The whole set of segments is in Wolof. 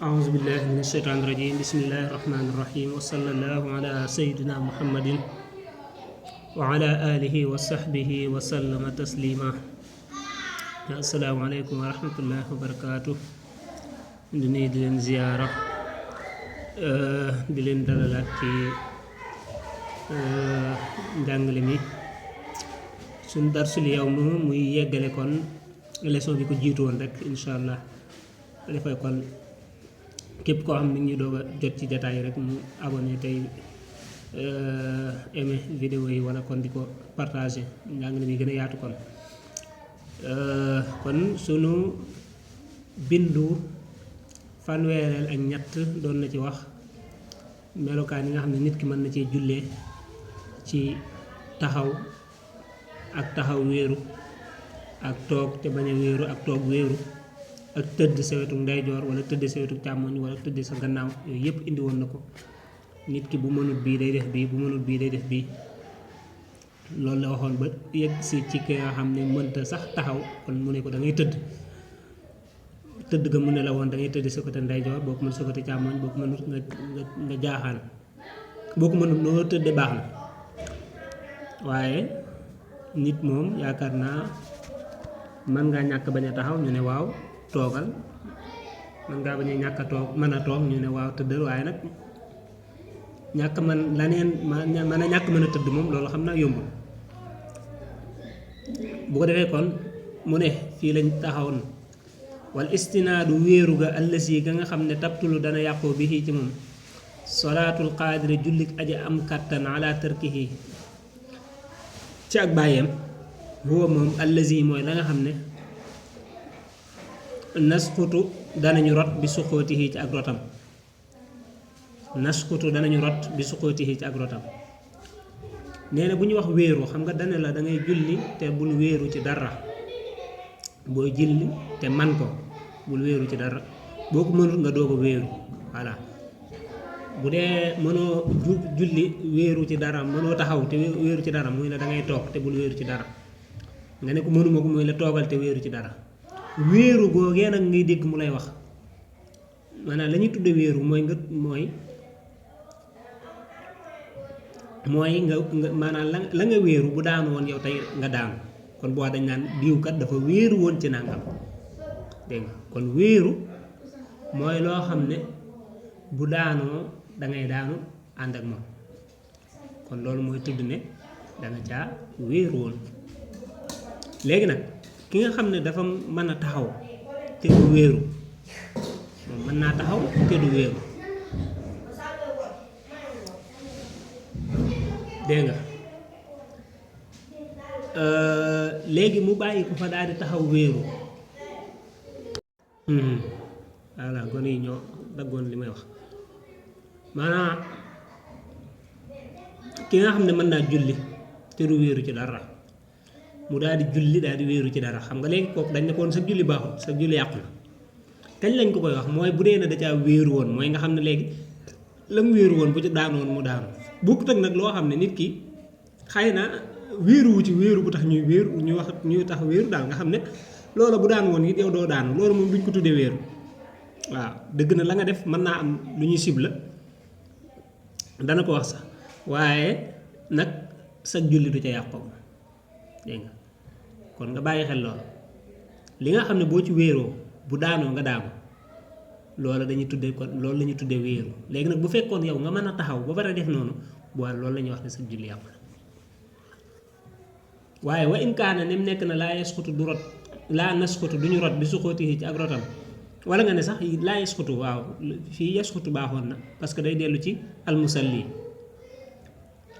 أعوذ بالله من الشيطان الرجيم بسم الله الرحمن الرحيم وصلى الله على سيدنا محمد وعلى آله وصحبه وسلم تسليما. السلام عليكم ورحمة الله وبركاته. di nuyu di leen ziyaara di leen dalalaat ci njàngale mi suñ darsul yow muy yeggale kon leçon bi ko jiitu woon rek incha allah dafay kon képp koo xam ne ñu doog a jot ci jataay rek mu abonné tey aimé vidéo yi wala kon di ko partagé njàngale mi gën a yaatu kon sunu bindu fanweereel ak ñett doon na ci wax melokaan yi nga xam ne nit ki mën na cee jullee ci taxaw ak taxaw wéeru ak toog te bañ a wéeru ak toog wéeru ak tëdd sa wetu ndeyjoor wala tëdd sa wetu càmmoñ wala tëdd sa gannaaw yooyu yëpp indi woon na ko nit ki bu mënut bii day def bii bu mënut bii day def bii loolu la waxoon ba yegg si ci ki nga xam ne mënta sax taxaw kon mu ne ko da ngay tëdd ga mu ne la woon da ngay tëdd sa côté ndeyjoor boo ko mën sa côté càmmoñ boo ko mënut nga jaaxaan boo ko mënut noo tëdde baax na waaye nit moom yaakaar naa mën ngaa ñàkk bañ a taxaw ñu ne waaw toogal mën ngaa bañ a ñàkk a toog mën a toog ñu ne waaw tëddal waaye nag ñàkk man laneen mën a ñàkk mën a tëdd moom loolu xam naa yombul bu ko defee kon mu ne fii lañ taxawoon wal istinaadu wéeru ga allasi ga nga xam ne tabtulu dana yàqoo bi ci moom solaatul qaadiri jullik aja am kàttan ala tarkihi ci ak bàyyeem huwa moom allasi mooy la nga xam ne nasqutu danañu rot bi suqootihi ci ak rotam nasqutu danañu rot bi suqootihi ci ak rotam nee na bu ñu wax wéeru xam nga dane la da ngay julli te bul wéeru ci dara booy julli te man ko bul wéeru ci dara boo ko mënut nga doog a wéeru voilà bu dee mënoo julli wéeru ci dara mënoo taxaw te wéeru ci dara muy la da ngay toog te bul wéeru ci dara nga ne ko mënuma ko muy la toogal te wéeru ci dara wéeru googee nag ngay dégg mu lay wax maanaam la ñuy tudde wéeru mooy nga maanaam la nga wéeru bu daanu woon yow tey nga daanu kon boo dañ naan diwkat dafa wéeru woon ci nangam dégg nga kon wéeru mooy loo xam ne bu daanoo dangay daanu ànd ak moom kon loolu mooy tudd ne danga caa wéeru woon léegi nag ki nga xam ne dafa mën a taxaw te du wéeru moom mën naa taxaw te du wéeru dégg nga léegi mu bàyyi ko fa daal di taxaw wéeru voilà gone yi ñoo daggoon li may wax maanaam ki nga xam ne mën naa julli te du wéeru ci dara mu daal di julli daal di wéeru ci dara xam nga léegi kooku dañ ne koon sa julli baaxul sa julli yàqu na kañ lañ ko koy wax mooy bu dee ne da caa wéeru woon mooy nga xam ne léegi la mu wéeru woon bu ci daanu woon mu daanu bokkut ak nag loo xam ne nit ki xëy na wéeruwu ci wéeru bu tax ñuy wéeru ñu wax ñuy tax wéeru daal nga xam ne loola bu daan woon it yow doo daanu loolu moom duñ ko tuddee wéeru waaw dëgg na la nga def mën naa am lu ñuy sib la dana ko wax sax waaye nag sa julli du ca yàqoo dégg nga kon nga bàyyi xel loolu li nga xam ne boo ci wéeroo bu daanoo nga daanu loola dañuy tuddee kon loolu la ñuy tuddee wéeru léegi nag bu fekkoon yow nga mën a taxaw ba pare def noonu bu waa loolu la ñuy wax ne sa julli yàqu na waaye wa in kaana nem nekk na laa yasqutu du rot laa nasqutu duñu rot bi suqootihi ci ak rotam wala nga ne sax laa yasqutu waaw fii yasqutu baaxoon na parce que day dellu ci almusalli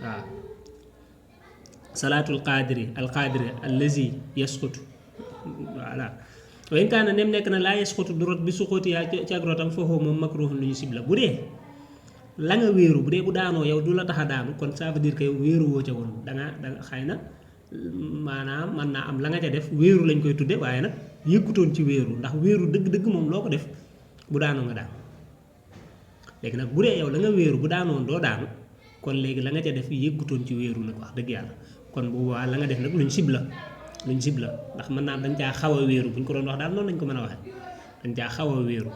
waaw salaatul qaadiri alqaadiri allazi yasqutu voilà wa in kaana nem nekk na laa yasqutu du rot bi suqootihi ci ak rotam foofu moom makruhun lu ñu sib la bu dee la nga wéeru bu dee bu daanoo yow du la tax a daanu kon ça veut dire que yow wéeru woo ca woon danga xëy na maanaam mën naa am la nga ca def wéeru lañ koy tudde waaye nag yëkkutoon ci wéeru ndax wéeru dëgg-dëgg moom loo ko def bu daanoo nga daan léegi nag bu dee yow la nga wéeru bu daanoon doo daanu kon léegi la nga ca def yëkkutoon ci wéeru nag wax dëgg yàlla kon bu boobaa la nga def nag luñ sib la ndax mën naa dañ caa xaw a wéeru bu ñu ko doon wax daal noonu lañ ko mën a waxee dañ caa xaw a wéeru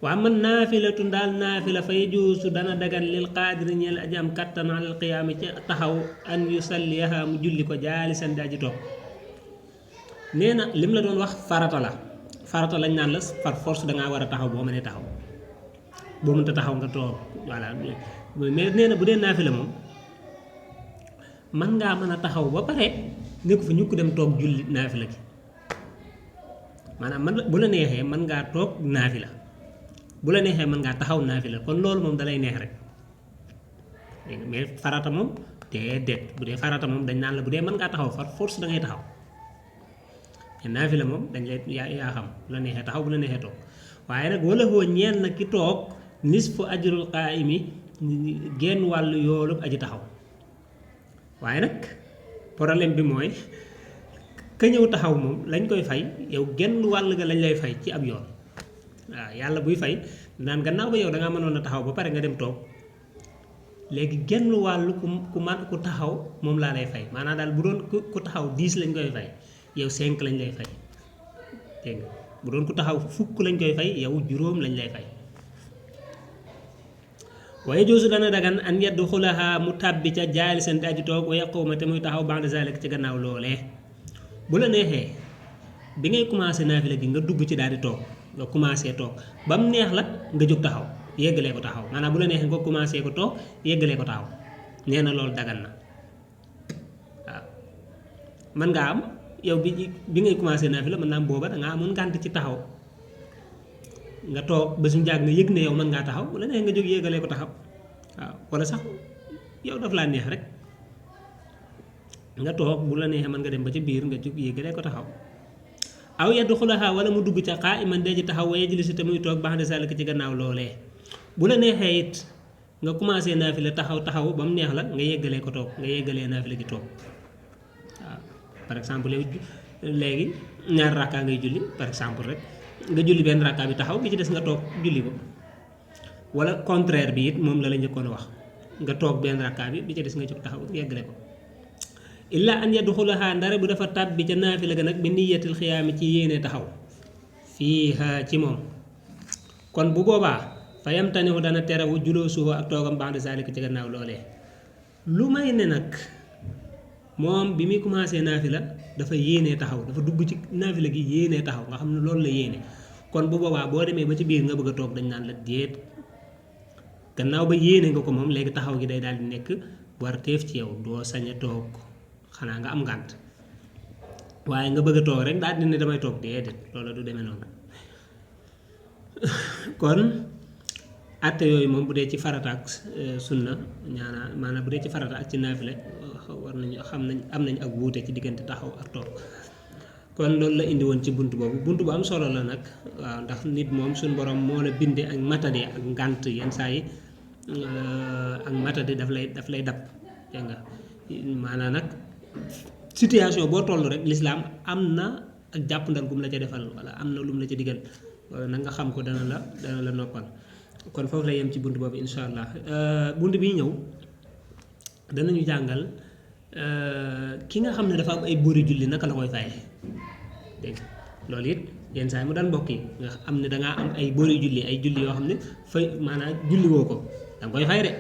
waa man naafilatun daal naafila fa yajuusu dana dagan lil qaadiri ñeel aji am kattan alal qiyaami ci taxaw an yusalliha mu julli ko jaalisan di aji toog nee na lim la doon wax farata la farata lañ naan la par force dangaa war a taxaw boo mënee taxaw boo mënta taxaw nga toog voilà mais nee na bu dee naafila moom man ngaa mën a taxaw ba pare nekk fa ñu ko dem toog julli naafila gi maanaam man bu la neexee mën ngaa toog naafila bu la neexee mën ngaa taxaw naafila kon loolu moom dalay neex rek mais farata moom déedéet bu dee farata moom dañ naan la bu dee mën ngaa taxaw far force da ngay taxaw te naafila moom dañ lay yaa xam bu la neexee taxaw bu la neexee toog waaye nag wala foo ñeen na ki toog nisfu ajrul qaa'imi genn wàllu yoolu aji taxaw waaye nag problème bi mooy ka ñëw taxaw moom lañ koy fay yow genn wàll ga lañ lay fay ci ab yoon waaw yàlla buy fay naan gannaaw ba yow da ngaa mënoon a taxaw ba pare nga dem toog léegi genn wàllu ku taxaw moom laa lay fay maanaam daal bu doon ku taxaw 10 lañ koy fay yow 5 lañ lay fay dégg nga bu doon ku taxaw fukk lañ koy fay yow juróom lañ lay fay. waaye joosu dana dagan an yaddu xulaha mu tàbbi ca jaalisan te aji toog wa yaquuma te muy taxaw ba'da zalik ci gannaaw loolee bu la neexee bi ngay commencé naafila gi nga dugg ci daal di toog nga commencé toog ba mu neex la nga jóg taxaw yeggalee ko taxaw maanaam bu la neexee nga commencé ko toog yeggalee ko taxaw nee na loolu dagan na waaw mën ngaa am yow bi ngay commencé naafila mën naa am booba da ngaa amoon ngànt ci taxaw nga toog ba suñu jàgg nga yëg ne yow mën ngaa taxaw wala neex nga jóg yéegalee ko taxaw waaw wala sax yow daf laa neex rek nga toog bu la neexee mën nga dem ba ci biir nga jóg yéegalee ko taxaw aw yaddu xulaha wala mu dugg ca qaa'iman de ji taxaw wa yajlisu te muy toog ba'da zaalika ci gannaaw loolee bu la neexee it nga commencé naafila taxaw ba mu neex la nga yéegalee ko toog nga yéegalee naafila gi toog waaw par exemple léegi ñaar rakkaa ngay julli par exemple rek nga julli benn rakkaa bi taxaw bi ci des nga toog julli ko wala contraire bi it moom la njëkkoon a wax nga toog benn rakkaa bi ci des nga jóg taxaw yeggale ko illa an yadxulaha ndare bu dafa tàbbi ca naafila ga nag bi niyatil xiyaami ci yéene taxaw fiiha ci moom kon bu boobaa fa yamtanihu dana terewu julusuhu ak toogam ba'da zalika ci gannaaw loolee lu may ne nag moom bi muy commencé naafila dafa yéenee taxaw dafa dugg ci naafila gi yéenee taxaw nga xam ne loolu la yéene kon bu boobaa boo demee ba ci biir nga bëgg a toog dañ naan la déet gannaaw ba yéene nga ko moom léegi taxaw gi day daal di nekk war teef ci yow doo sañ a toog xanaa nga am ngànt waaye nga bëgg a toog rek daal di ne damay toog déedéet loolu du demee noonu kon atte yooyu moom bu dee ci farata ak sunna maanaam bu dee ci farata ak ci naafile war nañu am nañ ak wuute ci diggante taxaw ak toog kon loolu la indi woon ci bunt boobu bunt bu am solo la nag waaw ndax nit moom suñu borom moo la binde ak matadi ak ngànt yenn saa yi ak matadi daf lay dab dégg nga maanaam nag situation boo toll rek lislaam am na ak jàppandal gum la ca defal wala am na lum la ca digal wala nag nga xam ko dana la noppal kon foofu la yem ci bunt boobu insha allah bunt bi ñëw danañu jàngal ki nga xam ne dafa am ay bori julli naka la koy faye dégg loolu it yenn saa yi mu daan mbokk yi nga am ne dangaa am ay bori julli ay julli yoo xam ne fay maanaam julli woo ko danga koy fay de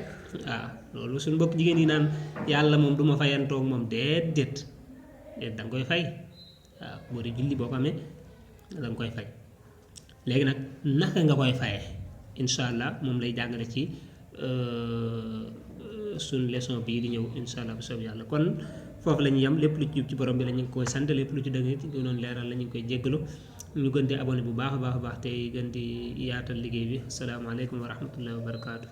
waaw loolu suñu mbokk jigéen yi naan yàlla moom du ma fayantoog moom déet danga koy fay waaw bori julli boo ko amee danga koy fay léegi nag naka nga koy faye incha allah moom lay jàngale ci suñ leçon bii di ñëw incha allah bu soob yàlla kon foofu la ñuy yem lépp lu ci jub ci borom bi la ñu ngi koy sant lépp lu ci dëgg ci doon leeral la ñu ngi koy jéggalu ñu gën di abonné bu baax a baax tey gën di yaatal liggéey bi asalaamaaleykum wa rahmatullahi wa barakaatu.